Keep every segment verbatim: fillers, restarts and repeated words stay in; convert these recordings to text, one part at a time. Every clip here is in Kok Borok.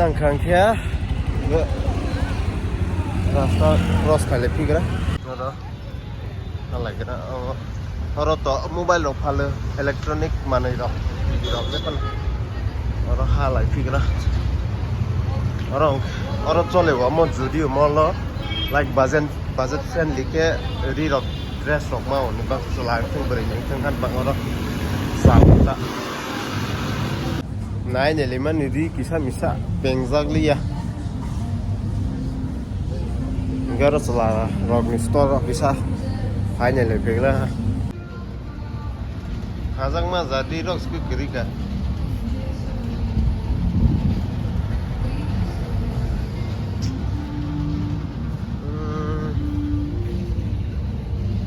Ang khang khe rasta cross khaile phigra. Oro halai gra o. Oro to mobile rok phalo, electronic manwi rok, T V rok bekon. Oro halai phigra. Oro, oro chole o mo Zudio mall o, like budget, budget friendly khe ri rok, dress rok ma oni bak chwla ang thung bwrwi ang thung han bak oro sa ta. Nai neli mani ri kisa misa pengjak liya. Garo chwla rok ni store rok kisa finally pegla. Hajak ma jadi rok sku kiri ka. Hmm.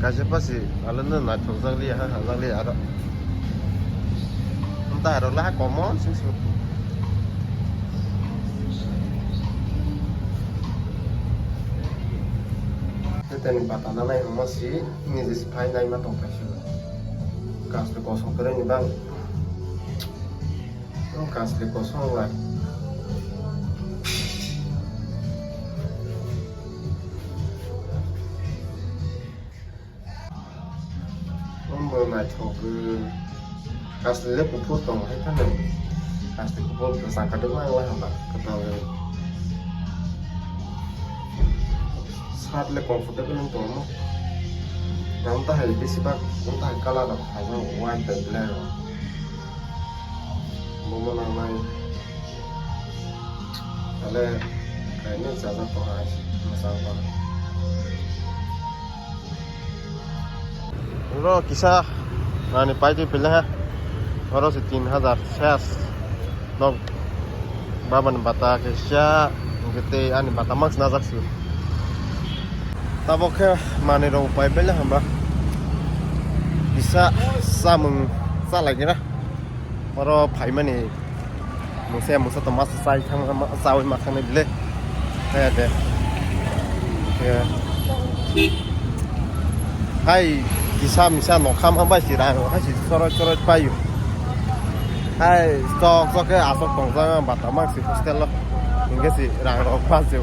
Kaisa pasi alo no naithok jak liya ha, hajak liya aro. Nta aro laha common sing sing. Tei teni bata nanai hwnma si niji si phai naima tong phai si. Kasto kosong kwrwini bang. Kasto kosong lai. Omo naithok, eh, kasli le kuphur tongo hai phano. Kasli kuphur bwsang kaduk ma wngla hwnba kwtal. Shirt le comfortable wng tongo. Nang tahai besi bak wng tahai colour rok khaijak white bai black rok. Bomo nangnai. Ale kainwi chajak tongo hai mwchang tongo. Oro kisa ani paitwi pile ha. Oro se tin hajar ses. Nok babani bata kisa hwnkhe tei ani bata max najak si. Tabok khe manwi rok pai bele hamba. Kisa samung chalai gira. Oro phaimani mungsa mungsa to masa chai thang ma chawi ma thang bile. Kaya de. Kaya. Hai kisa misa nokham hambai si rang hai si choroi choroi payu. Hai chok chok khe asok tong jang bata mang si hostel lo. Hingke si rang rok pa se.